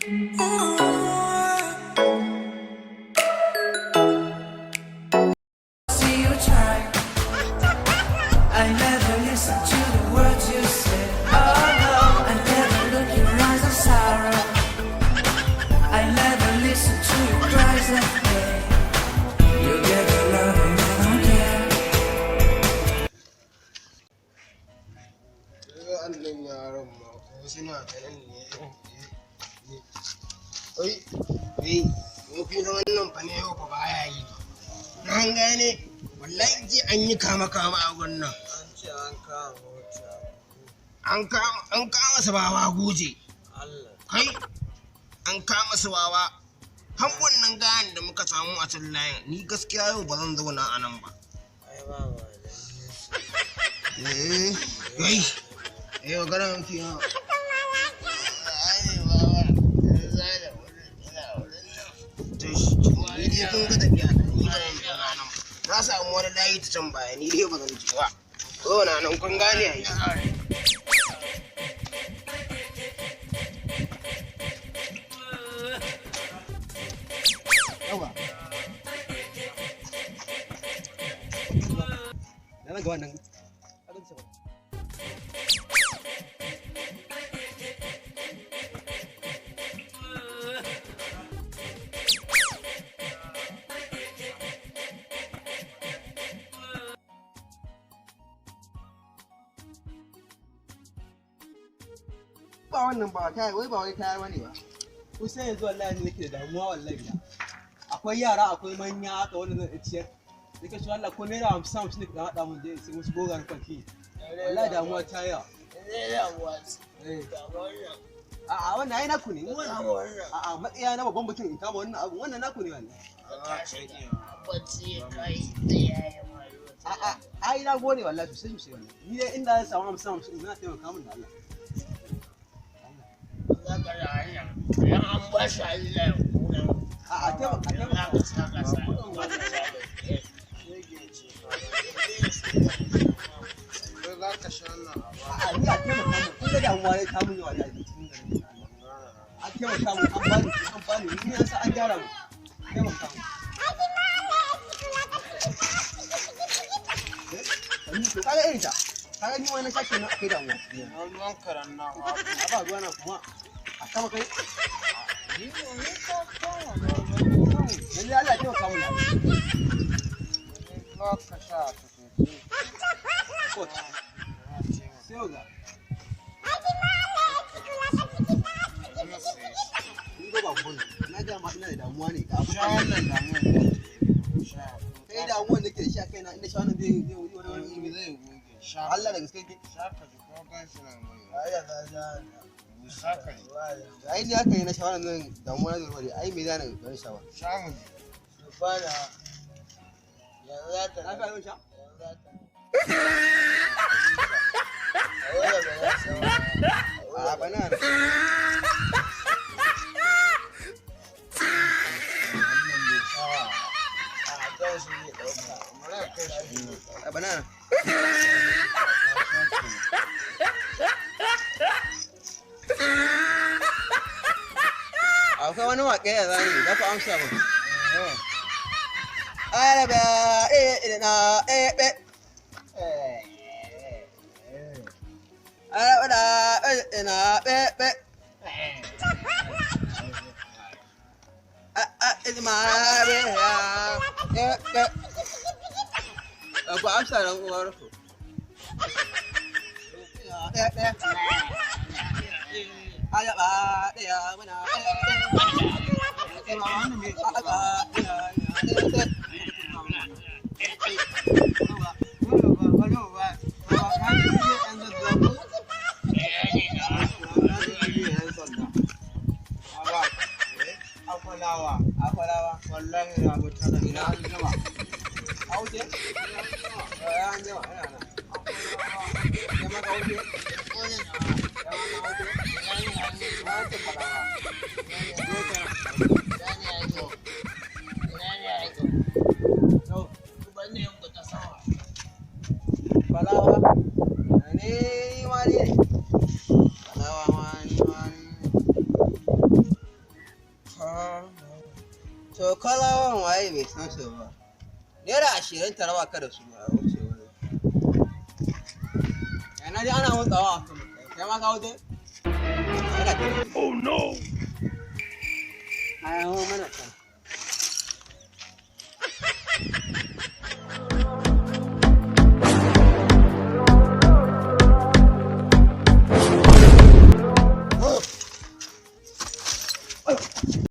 See you try. I never listen to the words you say. Oh no, I never look your eyes of sorrow. I never listen to your cries of pain. You get the love and I don't care. Wannan yaran ma ko suna ta nan ne. Oi, oi, ko kuma wannan fa ne yau fa baya yi. Na gane, wallahi ji an yi kama kama a wannan. An ce an kama wata. An kama su bawa guje. Allah. Kai, an kama su wawa. Har wannan gayan da muka samu a can layin, ni gaskiya yau ba zan zauna a nan ba. Ai ba ba da nesa. Eh, kai, eh, magana muke yawa. Ai, baba, za da wurin, ina wurin nan. To, ni dai kun ga tafiya ta, ni ba zan zauna nan ba. Na samu wani layi ta can baya, ni dai ba zan je ba. Zauna nan kun gane ai. Yawa. Na ga wannan. Ba wannan ba kaya wai ba wai kaya bane ba. Kusan yanzu wallahi ni nake da damuwa wallahi gida. Akwai yara akwai manya haka wanda zan iya ciyar. Nake cewa Allah ko naira hamsin hamsin ne ka haɗa mun dai sai wasu gogayen kwanki. Wallahi damuwa ta yawa. Eh. A'a wannan ai naku ne. A'a matsaya na babban mutum in kama wannan abu wannan naku ne wannan. A'a ai na gode wallahi sosai sosai wannan. Ni dai inda zan samu hamsin hamsin ina taimaka min da Allah. A'a taimaka taimaka. Ko za ka sha wannan abu? A'a ni a taimaka min. Kun ga damuwa ne ta mun yawa da cikin garin. An taimaka min an bani an bani ni an sa an gyara mu. Taimaka min. To kaga irin ta. Kaga ni wani shake na akwai damuwa. Na ruwan karan nan. A ba ruwa na kuma. A kama kai. Lalle Allah ya taimaka mun. Za ka sha a tafi. Coach. Sai ga. Ni ba ba na ga ma ina da damuwa ne ga abu. Sha wannan damuwar ne. Sha. Kai damuwan nake da shi a kaina inda sha wannan zai zai wani wani Zai goge. Sha. Allah da gaske ke. Sha ka ji ko gashi nan mai. Ai da ka sha. Sha ka ji. Ai ni haka yi na shawarar nan damuwa na zai ai me zan bari shawa. Sha mu ji. Sufana. Yanzu za ta. Na fi yau sha. Yanzu za ta. A wala ba za ta ba. A bana. Wannan bai sha. A kan shi zai ɗauka. Mara kai shi. A bana. Akwai wani waƙe da zani za ku amsa ba. Araba e na e be. Araba e na be be. A a e ma be ya e be. Ku amsa ran uwar ku. E be. Araba ɗaya muna Akwalawa. Akwalawa. Wallahi na mutane. Ina an gama. Auke? Ya an gama, yana nan. Ya maka auke? Ya maka auke? Ya ce falawa. To, falawa. Ne ma ne. Falawa ma ni ma ne. Waye bai san su ba? Naira 20 ta raba ka da su a wuce wani. Yana dai ana motsawa a sama. Kai ma ka wuce? Yana ta. Ai, mana can.